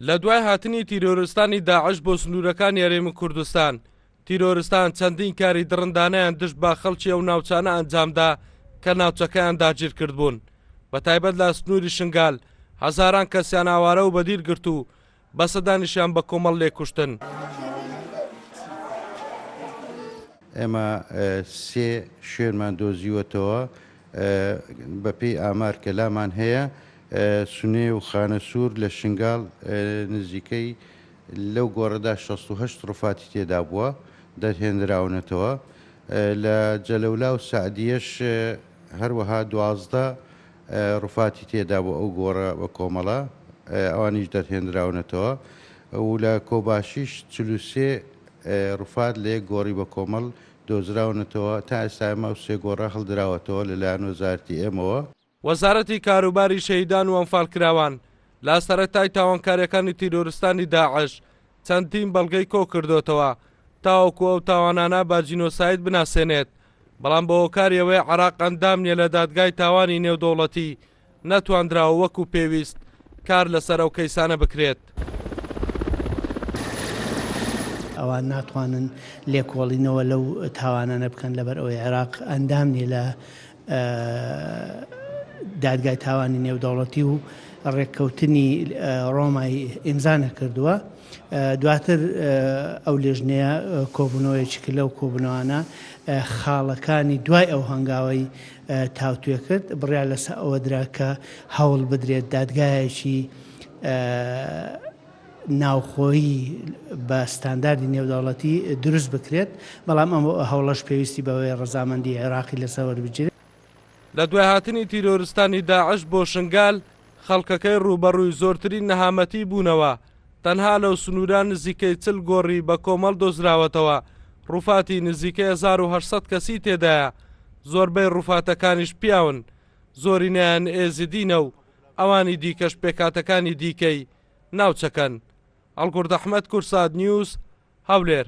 لە دوای هاتنی تیرۆرستانی داعش بۆ سنوورەکانی هەرێمی کوردستان، تیرۆرستان چەندین کاری دڕندانەیان دژ بە خەڵکی ئەو ناوچانە ئەنجامدا کە ناوچەکەیان داگیرکردبوون، بەتایبەت لە سنووری شنگال هەزاران کەسیان ئاوارە و بەدیل گرت و بە سەدانیشیان بە کۆمەڵ لێکوشتن. ئێمە سێ شوێنمان دۆزیوەتەوە بەپێی ئامار کە لامان هەیە سنێ و خانەسوور لە شنگال نزیکەی لەو گۆڕەدا 68 ڕوفاتی تێدا بووە دەرهێنراونەتەوە لە جەلەولا و سەعدیەش هەروەها 12 ڕوفاتی تێدا بوو ئەو گۆڕە بە کۆمەڵە ئەوانیش دەرهێنراونەتەوە و لە کۆباشیش 43 ڕوفات لە یەک گۆڕی بە کۆمەڵ دۆزراونەتەوە، تا ئێستا ئێمە ئەو سێ گۆڕە هەڵدراوەتەوە لەلایەن وەزارەتی ئێمەوە. وەزارەتی کاروباری شەهیدان و ئەنفالکراوان لە سەرەتای تاوانکاریەکانی تیرۆرستانی داعش چەندین بەڵگەی کۆکردۆتەوە تاوەکو ئەو تاوانانە بە جینۆساید بناسێنێت، بەڵام بە هۆکاری ئەوەی عێراق ئەندام نیە لە دادگای تاوانی نێودەوڵەتی نەتواندراوە وەکو پێویست کار لەسەر ئەو کەیسانە بکرێت. ئەوان ناتوانن لێکۆڵینەوە لەو تاوانانە بکەن لەبەر ئەوەی عێراق ئەندام نیە لە دادگای تاوانی نێودەوڵەتی و ڕێککەوتنی ڕۆمای ئیمزا نەکردووە. دواتر ئەو لێژنەیە کۆبوونەوەیەکی کرد، لەو کۆبوونەوانە خاڵەکانی دوای ئەو هەنگاوەی تاوتوێ کرد، بڕیار لەسەر ئەوە درا کە هەوڵ بدرێت دادگایەکی ناوخۆیی بە ستانداردی نێودەوڵەتی دروست بکرێت، بەڵام ئەم هەوڵەش پێویستی بەوەیە ڕەزامەندی عێراقی لەسەر وەربگیرێت. لە دوای هاتنی تیرۆرستانی داعش بۆ شنگال، خەڵکەکەی ڕووبەڕووی زۆرترین نەهامەتی بوونەوە، تەنها لەو سنوورە نزیکەی 40 گۆڕی بە کۆمەڵ دۆزراوەتەوە، ڕووفاتی نزیکەی 1800 کەسی تێدایە، زۆربەی ڕووفاتەکانیش پیاون، زۆرینەیان ئێزیدینە و ئەوانی دیکەش پێکهاتەکانی دیکەی ناوچەکەن. هەڵگورد ئەحمەد، کوردسات نیوز، هەولێر.